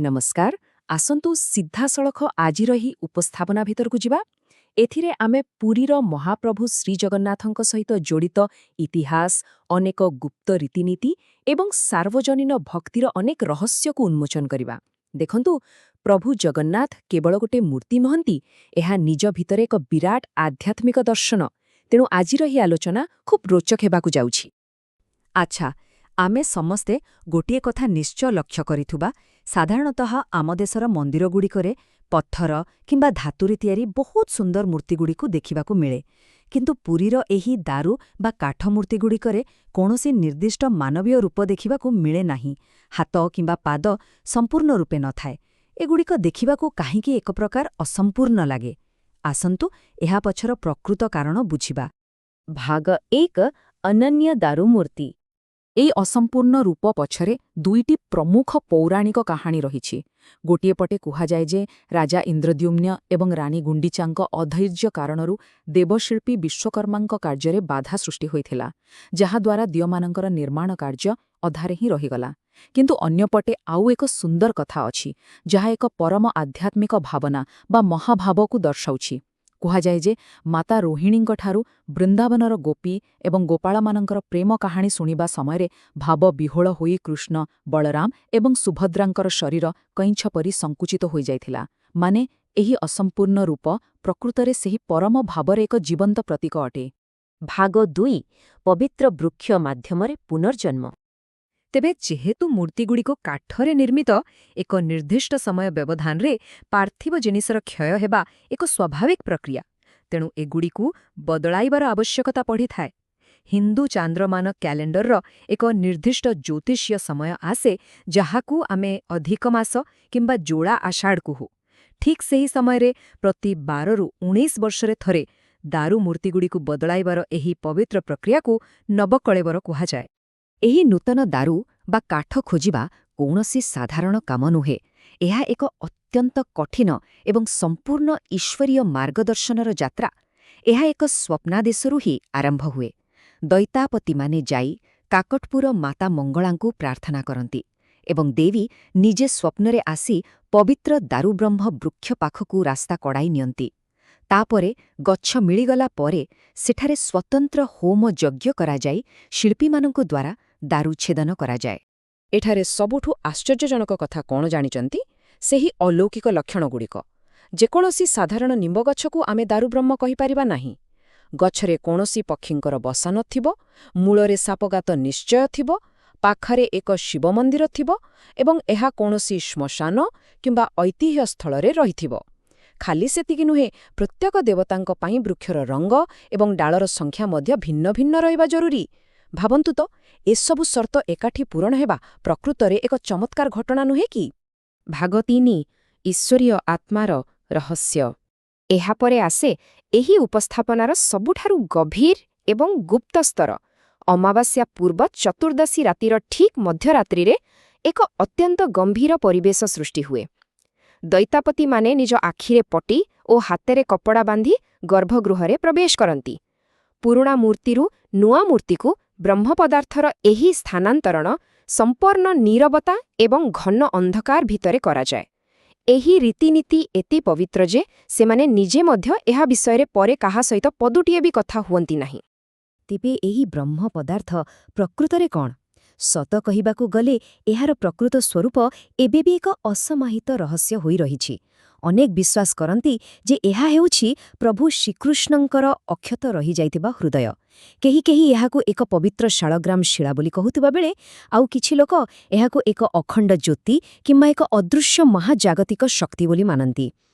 ନମସ୍କାର। ଆସନ୍ତୁ ସିଧାସଳଖ ଆଜିର ଏହି ଉପସ୍ଥାପନା ଭିତରକୁ ଯିବା। ଏଥିରେ ଆମେ ପୁରୀର ମହାପ୍ରଭୁ ଶ୍ରୀଜଗନ୍ନାଥଙ୍କ ସହିତ ଜଡ଼ିତ ଇତିହାସ, ଅନେକ ଗୁପ୍ତ ରୀତିନୀତି ଏବଂ ସାର୍ବଜନୀନ ଭକ୍ତିର ଅନେକ ରହସ୍ୟକୁ ଉନ୍ମୋଚନ କରିବା। ଦେଖନ୍ତୁ, ପ୍ରଭୁ ଜଗନ୍ନାଥ କେବଳ ଗୋଟେ ମୂର୍ତ୍ତି ନୁହନ୍ତି, ଏହା ନିଜ ଭିତରେ ଏକ ବିରାଟ ଆଧ୍ୟାତ୍ମିକ ଦର୍ଶନ। ତେଣୁ ଆଜିର ଏହି ଆଲୋଚନା ଖୁବ୍ ରୋଚକ ହେବାକୁ ଯାଉଛି। ଆଚ୍ଛା, ଆମେ ସମସ୍ତେ ଗୋଟିଏ କଥା ନିଶ୍ଚୟ ଲକ୍ଷ୍ୟ କରିଥିବା। ସାଧାରଣତଃ ଆମ ଦେଶର ମନ୍ଦିରଗୁଡ଼ିକରେ ପଥର କିମ୍ବା ଧାତୁରେ ତିଆରି ବହୁତ ସୁନ୍ଦର ମୂର୍ତ୍ତିଗୁଡ଼ିକୁ ଦେଖିବାକୁ ମିଳେ। କିନ୍ତୁ ପୁରୀର ଏହି ଦାରୁ ବା କାଠ ମୂର୍ତ୍ତିଗୁଡ଼ିକରେ କୌଣସି ନିର୍ଦ୍ଦିଷ୍ଟ ମାନବୀୟ ରୂପ ଦେଖିବାକୁ ମିଳେ ନାହିଁ। ହାତ କିମ୍ବା ପାଦ ସମ୍ପୂର୍ଣ୍ଣ ରୂପେ ନଥାଏ। ଏଗୁଡ଼ିକ ଦେଖିବାକୁ କାହିଁକି ଏକ ପ୍ରକାର ଅସମ୍ପୂର୍ଣ୍ଣ ଲାଗେ? ଆସନ୍ତୁ, ଏହା ପଛର ପ୍ରକୃତ କାରଣ ବୁଝିବା। ଭାଗ 1, ଅନନ୍ୟ ଦାରୁମୂର୍ତ୍ତି। ଏହି ଅସମ୍ପୂର୍ଣ୍ଣ ରୂପ ପଛରେ ଦୁଇଟି ପ୍ରମୁଖ ପୌରାଣିକ କାହାଣୀ ରହିଛି। ଗୋଟିଏ ପଟେ କୁହାଯାଏ ଯେ ରାଜା ଇନ୍ଦ୍ରଦ୍ୟୁମ୍ନ ଏବଂ ରାଣୀ ଗୁଣ୍ଡିଚାଙ୍କ ଅଧୈର୍ଯ୍ୟ କାରଣରୁ ଦେବଶିଳ୍ପୀ ବିଶ୍ୱକର୍ମାଙ୍କ କାର୍ଯ୍ୟରେ ବାଧା ସୃଷ୍ଟି ହୋଇଥିଲା, ଯାହାଦ୍ୱାରା ଦିଅମାନଙ୍କର ନିର୍ମାଣ କାର୍ଯ୍ୟ ଅଧାରେ ହିଁ ରହିଗଲା। କିନ୍ତୁ ଅନ୍ୟପଟେ ଆଉ ଏକ ସୁନ୍ଦର କଥା ଅଛି, ଯାହା ଏକ ପରମ ଆଧ୍ୟାତ୍ମିକ ଭାବନା ବା ମହାଭାବକୁ ଦର୍ଶାଉଛି। କୁହାଯାଏ ଯେ ମାତା ରୋହିଣୀଙ୍କଠାରୁ ବୃନ୍ଦାବନର ଗୋପୀ ଏବଂ ଗୋପାଳମାନଙ୍କର ପ୍ରେମ କାହାଣୀ ଶୁଣିବା ସମୟରେ ଭାବ ବିହ୍ୱଳ ହୋଇ କୃଷ୍ଣ, ବଳରାମ ଏବଂ ସୁଭଦ୍ରାଙ୍କର ଶରୀର କଇଁଛ ପରି ସଂକୁଚିତ ହୋଇଯାଇଥିଲା। ମାନେ, ଏହି ଅସମ୍ପୂର୍ଣ୍ଣ ରୂପ ପ୍ରକୃତରେ ସେହି ପରମ ଭାବର ଏକ ଜୀବନ୍ତ ପ୍ରତୀକ ଅଟେ। ଭାଗ 2, ପବିତ୍ର ବୃକ୍ଷ ମାଧ୍ୟମରେ ପୁନର୍ଜନ୍ମ। ତେବେ ଯେହେତୁ ମୂର୍ତ୍ତିଗୁଡ଼ିକ କାଠରେ ନିର୍ମିତ, ଏକ ନିର୍ଦ୍ଦିଷ୍ଟ ସମୟ ବ୍ୟବଧାନରେ ପାର୍ଥିବ ଜିନିଷର କ୍ଷୟ ହେବା ଏକ ସ୍ୱାଭାବିକ ପ୍ରକ୍ରିୟା। ତେଣୁ ଏଗୁଡ଼ିକୁ ବଦଳାଇବାର ଆବଶ୍ୟକତା ପଡ଼ିଥାଏ। ହିନ୍ଦୁ ଚାନ୍ଦ୍ରମାନ କ୍ୟାଲେଣ୍ଡରର ଏକ ନିର୍ଦ୍ଦିଷ୍ଟ ଜ୍ୟୋତିଷୀୟ ସମୟ ଆସେ, ଯାହାକୁ ଆମେ ଅଧିକ ମାସ କିମ୍ବା ଯୋଡ଼ା ଆଷାଢ଼ କହୁ। ଠିକ୍ ସେହି ସମୟରେ ପ୍ରତି 12ରୁ 19 ବର୍ଷରେ ଥରେ ଦାରୁ ମୂର୍ତ୍ତିଗୁଡ଼ିକୁ ବଦଳାଇବାର ଏହି ପବିତ୍ର ପ୍ରକ୍ରିୟାକୁ ନବକଳେବର କୁହାଯାଏ। ଏହି ନୂତନ ଦାରୁ ବା କାଠ ଖୋଜିବା କୌଣସି ସାଧାରଣ କାମ ନୁହେଁ। ଏହା ଏକ ଅତ୍ୟନ୍ତ କଠିନ ଏବଂ ସମ୍ପୂର୍ଣ୍ଣ ଈଶ୍ୱରୀୟ ମାର୍ଗଦର୍ଶନର ଯାତ୍ରା। ଏହା ଏକ ସ୍ୱପ୍ନାଦେଶରୁ ହିଁ ଆରମ୍ଭ ହୁଏ। ଦୈତାପତିମାନେ ଯାଇ କାକଟପୁର ମାତା ମଙ୍ଗଳାଙ୍କୁ ପ୍ରାର୍ଥନା କରନ୍ତି ଏବଂ ଦେବୀ ନିଜେ ସ୍ୱପ୍ନରେ ଆସି ପବିତ୍ର ଦାରୁବ୍ରହ୍ମ ବୃକ୍ଷ ପାଖକୁ ରାସ୍ତା କଡ଼ାଇ ନିଅନ୍ତି। ତାପରେ ଗଛ ମିଳିଗଲା ପରେ ସେଠାରେ ସ୍ୱତନ୍ତ୍ର ହୋମ ଯଜ୍ଞ କରାଯାଇ ଶିଳ୍ପୀମାନଙ୍କ ଦ୍ୱାରା ଦାରୁ ଛେଦନ କରାଯାଏ। ଏଠାରେ ସବୁଠୁ ଆଶ୍ଚର୍ଯ୍ୟଜନକ କଥା କ'ଣ ଜାଣିଛନ୍ତି? ସେହି ଅଲୌକିକ ଲକ୍ଷଣଗୁଡ଼ିକ। ଯେକୌଣସି ସାଧାରଣ ନିମ୍ବ ଗଛକୁ ଆମେ ଦାରୁବ୍ରହ୍ମ କହିପାରିବା ନାହିଁ। ଗଛରେ କୌଣସି ପକ୍ଷୀଙ୍କର ବସା ନଥିବ, ମୂଳରେ ସାପଗାତ ନିଶ୍ଚୟ ଥିବ, ପାଖରେ ଏକ ଶିବ ମନ୍ଦିର ଥିବ ଏବଂ ଏହା କୌଣସି ଶ୍ମଶାନ କିମ୍ବା ଐତିହ୍ୟ ସ୍ଥଳରେ ରହିଥିବ। ଖାଲି ସେତିକି ନୁହେଁ, ପ୍ରତ୍ୟେକ ଦେବତାଙ୍କ ପାଇଁ ବୃକ୍ଷର ରଙ୍ଗ ଏବଂ ଡାଳର ସଂଖ୍ୟା ମଧ୍ୟ ଭିନ୍ନ ଭିନ୍ନ ରହିବା ଜରୁରୀ। ଭାବନ୍ତୁ ତ, ଏସବୁ ସର୍ତ୍ତ ଏକାଠି ପୂରଣ ହେବା ପ୍ରକୃତରେ ଏକ ଚମତ୍କାର ଘଟଣା ନୁହେଁ କି? ଭାଗ 3, ଈଶ୍ୱରୀୟ ଆତ୍ମାର ରହସ୍ୟ। ଏହାପରେ ଆସେ ଏହି ଉପସ୍ଥାପନାର ସବୁଠାରୁ ଗଭୀର ଏବଂ ଗୁପ୍ତ ସ୍ତର। ଅମାବାସ୍ୟା ପୂର୍ବ ଚତୁର୍ଦ୍ଦଶୀ ରାତିର ଠିକ୍ ମଧ୍ୟରାତ୍ରିରେ ଏକ ଅତ୍ୟନ୍ତ ଗମ୍ଭୀର ପରିବେଶ ସୃଷ୍ଟି ହୁଏ। ଦୈତାପତିମାନେ ନିଜ ଆଖିରେ ପଟି ଓ ହାତରେ କପଡ଼ା ବାନ୍ଧି ଗର୍ଭଗୃହରେ ପ୍ରବେଶ କରନ୍ତି। ପୁରୁଣା ମୂର୍ତ୍ତିରୁ ନୂଆ ମୂର୍ତ୍ତିକୁ ବ୍ରହ୍ମପଦାର୍ଥର ଏହି ସ୍ଥାନାନ୍ତରଣ ସମ୍ପୂର୍ଣ୍ଣ ନୀରବତା ଏବଂ ଘନ ଅନ୍ଧକାର ଭିତରେ କରାଯାଏ। ଏହି ରୀତିନୀତି ଏତେ ପବିତ୍ର ଯେ ସେମାନେ ନିଜେ ମଧ୍ୟ ଏହା ବିଷୟରେ ପରେ କାହା ସହିତ ପଦୁଟିଏ ବି କଥା ହୁଅନ୍ତି ନାହିଁ। ତେବେ ଏହି ବ୍ରହ୍ମ ପଦାର୍ଥ ପ୍ରକୃତରେ କ'ଣ? ସତ କହିବାକୁ ଗଲେ ଏହାର ପ୍ରକୃତ ସ୍ୱରୂପ ଏବେ ବି ଏକ ଅସମାହିତ ରହସ୍ୟ ହୋଇ ରହିଛି। ଅନେକ ବିଶ୍ୱାସ କରନ୍ତି ଯେ ଏହା ହେଉଛି ପ୍ରଭୁ ଶ୍ରୀକୃଷ୍ଣଙ୍କର ଅକ୍ଷତ ରହିଯାଇଥିବା ହୃଦୟ। କେହି କେହି ଏହାକୁ ଏକ ପବିତ୍ର ଶାଳଗ୍ରାମ ଶିଳା ବୋଲି କହୁଥିବା ବେଳେ ଆଉ କିଛି ଲୋକ ଏହାକୁ ଏକ ଅଖଣ୍ଡ ଜ୍ୟୋତି କିମ୍ବା ଏକ ଅଦୃଶ୍ୟ ମହାଜାଗତିକ ଶକ୍ତି ବୋଲି ମାନନ୍ତି।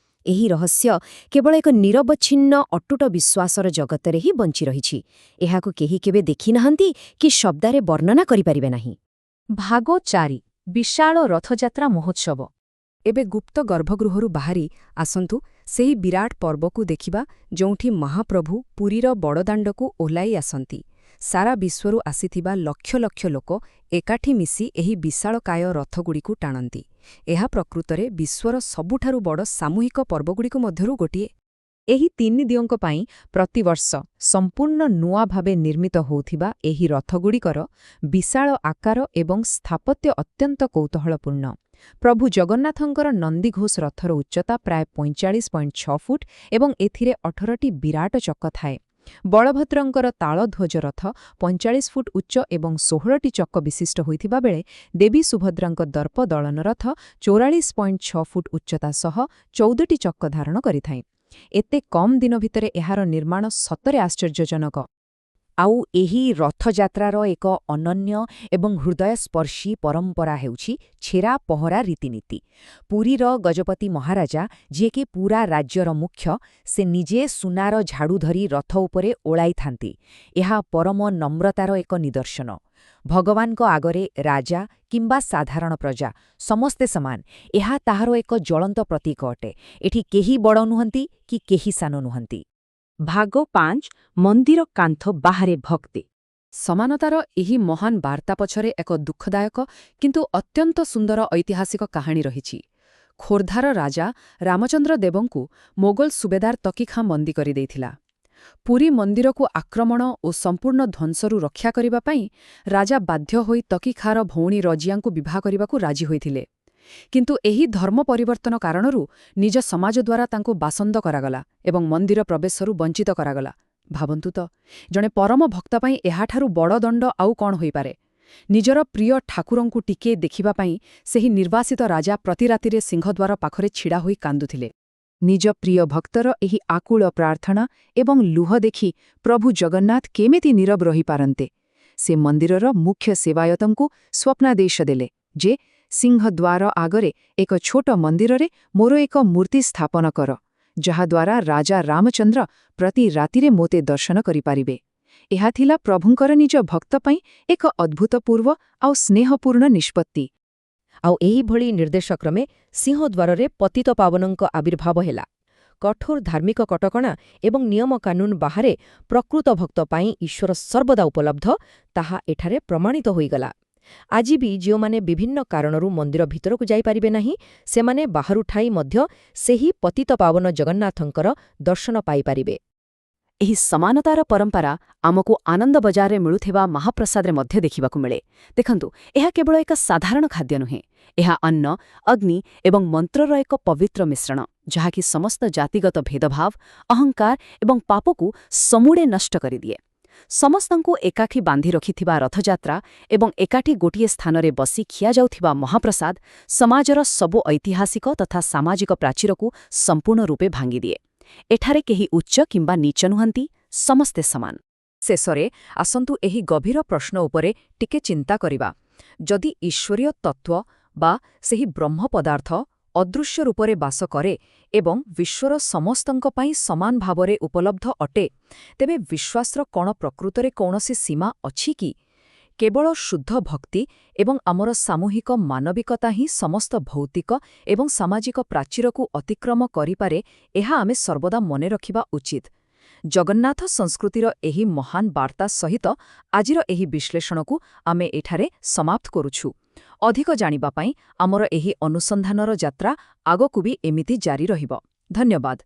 ଏହି ରହସ୍ୟ କେବଳ ଏକ ନିରବଚ୍ଛିନ୍ନ ଅଟୁଟ ବିଶ୍ୱାସର ଜଗତରେ ହିଁ ବଞ୍ଚି ରହିଛି। ଏହାକୁ କେହି କେବେ ଦେଖିନାହାନ୍ତି କି ଶବ୍ଦରେ ବର୍ଣ୍ଣନା କରିପାରିବେ ନାହିଁ। ଭାଗ 4, ବିଶାଳ ରଥଯାତ୍ରା ମହୋତ୍ସବ। ଏବେ ଗୁପ୍ତ ଗର୍ଭଗୃହରୁ ବାହାରି ଆସନ୍ତୁ, ସେହି ବିରାଟ ପର୍ବକୁ ଦେଖିବା, ଯେଉଁଠି ମହାପ୍ରଭୁ ପୁରୀର ବଡ଼ଦାଣ୍ଡକୁ ଓହ୍ଲାଇ ଆସନ୍ତି। ସାରା ବିଶ୍ୱରୁ ଆସିଥିବା ଲକ୍ଷ ଲକ୍ଷ ଲୋକ ଏକାଠି ମିଶି ଏହି ବିଶାଳକାୟ ରଥଗୁଡ଼ିକୁ ଟାଣନ୍ତି। ଏହା ପ୍ରକୃତରେ ବିଶ୍ୱର ସବୁଠାରୁ ବଡ଼ ସାମୂହିକ ପର୍ବଗୁଡ଼ିକ ମଧ୍ୟରୁ ଗୋଟିଏ। ଏହି ତିନି ଦିଅଙ୍କ ପାଇଁ ପ୍ରତିବର୍ଷ ସମ୍ପୂର୍ଣ୍ଣ ନୂଆ ଭାବେ ନିର୍ମିତ ହେଉଥିବା ଏହି ରଥଗୁଡ଼ିକର ବିଶାଳ ଆକାର ଏବଂ ସ୍ଥାପତ୍ୟ ଅତ୍ୟନ୍ତ କୌତୂହଳପୂର୍ଣ୍ଣ। ପ୍ରଭୁ ଜଗନ୍ନାଥଙ୍କର ନନ୍ଦିଘୋଷ ରଥର ଉଚ୍ଚତା ପ୍ରାୟ 45.6 ଫୁଟ ଏବଂ ଏଥିରେ 18ଟି ବିରାଟ ଚକ ଥାଏ। ବଳଭଦ୍ରଙ୍କର ତାଳଧ୍ୱଜ ରଥ 45 ଫୁଟ ଉଚ୍ଚ ଏବଂ 16ଟି ଚକ ବିଶିଷ୍ଟ ହୋଇଥିବା ବେଳେ ଦେବୀ ସୁଭଦ୍ରାଙ୍କ ଦର୍ପ ଦଳନ ରଥ 44.6 ଫୁଟ ଉଚ୍ଚତା ସହ 14ଟି ଚକ ଧାରଣ କରିଥାଏ। ଏତେ କମ୍ ଦିନ ଭିତରେ ଏହାର ନିର୍ମାଣ ସତରେ ଆଶ୍ଚର୍ଯ୍ୟଜନକ। ଆଉ ଏହି ରଥଯାତ୍ରାର ଏକ ଅନନ୍ୟ ଏବଂ ହୃଦୟସ୍ପର୍ଶୀ ପରମ୍ପରା ହେଉଛି ଛେରା ପହଁରା ରୀତିନୀତି। ପୁରୀର ଗଜପତି ମହାରାଜା, ଯିଏକି ପୁରା ରାଜ୍ୟର ମୁଖ୍ୟ, ସେ ନିଜେ ସୁନାର ଝାଡୁ ଧରି ରଥ ଉପରେ ଓଳାଇଥାନ୍ତି। ଏହା ପରମ ନମ୍ରତାର ଏକ ନିଦର୍ଶନ। ଭଗବାନଙ୍କ ଆଗରେ ରାଜା କିମ୍ବା ସାଧାରଣ ପ୍ରଜା ସମସ୍ତେ ସମାନ, ଏହା ତାହାର ଏକ ଜ୍ୱଳନ୍ତ ପ୍ରତୀକ ଅଟେ। ଏଠି କେହି ବଡ଼ ନୁହନ୍ତି କି କେହି ସାନ ନୁହନ୍ତି। ଭାଗ 5, ମନ୍ଦିର କାନ୍ଥ ବାହାରେ ଭକ୍ତି। ସମାନତାର ଏହି ମହାନ ବାର୍ତ୍ତା ପଛରେ ଏକ ଦୁଃଖଦାୟକ କିନ୍ତୁ ଅତ୍ୟନ୍ତ ସୁନ୍ଦର ଐତିହାସିକ କାହାଣୀ ରହିଛି। ଖୋର୍ଦ୍ଧାର ରାଜା ରାମଚନ୍ଦ୍ର ଦେବଙ୍କୁ ମୋଗଲ ସୁବେଦାର ତକି ଖାଁ ବନ୍ଦୀ କରିଦେଇଥିଲା। ପୁରୀ ମନ୍ଦିରକୁ ଆକ୍ରମଣ ଓ ସମ୍ପୂର୍ଣ୍ଣ ଧ୍ୱଂସରୁ ରକ୍ଷା କରିବା ପାଇଁ ରାଜା ବାଧ୍ୟ ହୋଇ ତକି ଖାଁର ଭଉଣୀ ରଜିଆଙ୍କୁ ବିବାହ କରିବାକୁ ରାଜି ହୋଇଥିଲେ। କିନ୍ତୁ ଏହି ଧର୍ମ ପରିବର୍ତ୍ତନ କାରଣରୁ ନିଜ ସମାଜ ଦ୍ୱାରା ତାଙ୍କୁ ବାସନ୍ଦ କରାଗଲା ଏବଂ ମନ୍ଦିର ପ୍ରବେଶରୁ ବଞ୍ଚିତ କରାଗଲା। ଭାବନ୍ତୁ ତ, ଜଣେ ପରମ ଭକ୍ତ ପାଇଁ ଏହାଠାରୁ ବଡ଼ ଦଣ୍ଡ ଆଉ କ'ଣ ହୋଇପାରେ? ନିଜର ପ୍ରିୟ ଠାକୁରଙ୍କୁ ଟିକିଏ ଦେଖିବା ପାଇଁ ସେହି ନିର୍ବାସିତ ରାଜା ପ୍ରତି ରାତିରେ ସିଂହଦ୍ୱାର ପାଖରେ ଛିଡ଼ା ହୋଇ କାନ୍ଦୁଥିଲେ। ନିଜ ପ୍ରିୟ ଭକ୍ତର ଏହି ଆକୁଳ ପ୍ରାର୍ଥନା ଏବଂ ଲୁହ ଦେଖି ପ୍ରଭୁ ଜଗନ୍ନାଥ କେମିତି ନୀରବ ରହିପାରନ୍ତେ? ସେ ମନ୍ଦିରର ମୁଖ୍ୟ ସେବାୟତଙ୍କୁ ସ୍ୱପ୍ନାଦେଶ ଦେଲେ ଯେ ସିଂହଦ୍ୱାର ଆଗରେ ଏକ ଛୋଟ ମନ୍ଦିରରେ ମୋର ଏକ ମୂର୍ତ୍ତି ସ୍ଥାପନ କର, ଯାହାଦ୍ୱାରା ରାଜା ରାମଚନ୍ଦ୍ର ପ୍ରତି ରାତିରେ ମୋତେ ଦର୍ଶନ କରିପାରିବେ। ଏହା ଥିଲା ପ୍ରଭୁଙ୍କର ନିଜ ଭକ୍ତ ପାଇଁ ଏକ ଅଦ୍ଭୁତପୂର୍ବ ଆଉ ସ୍ନେହପୂର୍ଣ୍ଣ ନିଷ୍ପତ୍ତି। ଆଉ ଏହିଭଳି ନିର୍ଦ୍ଦେଶକ୍ରମେ ସିଂହଦ୍ୱାରରେ ପତିତ ପାବନଙ୍କ ଆବିର୍ଭାବ ହେଲା। କଠୋର ଧାର୍ମିକ କଟକଣା ଏବଂ ନିୟମକାନୁନ ବାହାରେ ପ୍ରକୃତ ଭକ୍ତ ପାଇଁ ଈଶ୍ୱର ସର୍ବଦା ଉପଲବ୍ଧ, ତାହା ଏଠାରେ ପ୍ରମାଣିତ ହୋଇଗଲା। ଆଜି ବି ଯେଉଁମାନେ ବିଭିନ୍ନ କାରଣରୁ ମନ୍ଦିର ଭିତରକୁ ଯାଇପାରିବେ ନାହିଁ, ସେମାନେ ବାହାରୁ ଥାଇ ମଧ୍ୟ ସେହି ପତିତ ପାବନ ଜଗନ୍ନାଥଙ୍କର ଦର୍ଶନ ପାଇପାରିବେ। ଏହି ସମାନତାର ପରମ୍ପରା ଆମକୁ ଆନନ୍ଦ ବଜାରରେ ମିଳୁଥିବା ମହାପ୍ରସାଦରେ ମଧ୍ୟ ଦେଖିବାକୁ ମିଳେ। ଦେଖନ୍ତୁ, ଏହା କେବଳ ଏକ ସାଧାରଣ ଖାଦ୍ୟ ନୁହେଁ। ଏହା ଅନ୍ନ, ଅଗ୍ନି ଏବଂ ମନ୍ତ୍ରର ଏକ ପବିତ୍ର ମିଶ୍ରଣ, ଯାହାକି ସମସ୍ତ ଜାତିଗତ ଭେଦଭାବ, ଅହଙ୍କାର ଏବଂ ପାପକୁ ସମୂଳେ ନଷ୍ଟ କରିଦିଏ। ସମସ୍ତଙ୍କୁ ଏକାଠି ବାନ୍ଧି ରଖିଥିବା ରଥଯାତ୍ରା ଏବଂ ଏକାଠି ଗୋଟିଏ ସ୍ଥାନରେ ବସି ଖିଆଯାଉଥିବା ମହାପ୍ରସାଦ ସମାଜର ସବୁ ଐତିହାସିକ ତଥା ସାମାଜିକ ପ୍ରାଚୀରକୁ ସମ୍ପୂର୍ଣ୍ଣ ରୂପେ ଭାଙ୍ଗିଦିଏ। ଏଠାରେ କେହି ଉଚ୍ଚ କିମ୍ବା ନୀଚ ନୁହନ୍ତି, ସମସ୍ତେ ସମାନ। ଶେଷରେ ଆସନ୍ତୁ ଏହି ଗଭୀର ପ୍ରଶ୍ନ ଉପରେ ଟିକେ ଚିନ୍ତା କରିବା। ଯଦି ଈଶ୍ୱରୀୟ ତତ୍ତ୍ୱ ବା ସେହି ବ୍ରହ୍ମ ପଦାର୍ଥ ଅଦୃଶ୍ୟ ରୂପରେ ବାସ କରେ ଏବଂ ବିଶ୍ୱର ସମସ୍ତଙ୍କ ପାଇଁ ସମାନ ଭାବରେ ଉପଲବ୍ଧ ଅଟେ, ତେବେ ବିଶ୍ୱାସର କ'ଣ ପ୍ରକୃତରେ କୌଣସି ସୀମା ଅଛି କି? କେବଳ ଶୁଦ୍ଧ ଭକ୍ତି ଏବଂ ଆମର ସାମୂହିକ ମାନବିକତା ହିଁ ସମସ୍ତ ଭୌତିକ ଏବଂ ସାମାଜିକ ପ୍ରାଚୀରକୁ ଅତିକ୍ରମ କରିପାରେ, ଏହା ଆମେ ସର୍ବଦା ମନେ ରଖିବା ଉଚିତ। ଜଗନ୍ନାଥ ସଂସ୍କୃତିର ଏହି ମହାନ ବାର୍ତ୍ତା ସହିତ ଆଜିର ଏହି ବିଶ୍ଳେଷଣକୁ ଆମେ ଏଠାରେ ସମାପ୍ତ କରୁଛୁ। ଅଧିକ ଜାଣିବା ପାଇଁ ଆମର ଏହି ଅନୁସନ୍ଧାନର ଯାତ୍ରା ଆଗକୁ ବି ଏମିତି ଜାରି ରହିବ। ଧନ୍ୟବାଦ।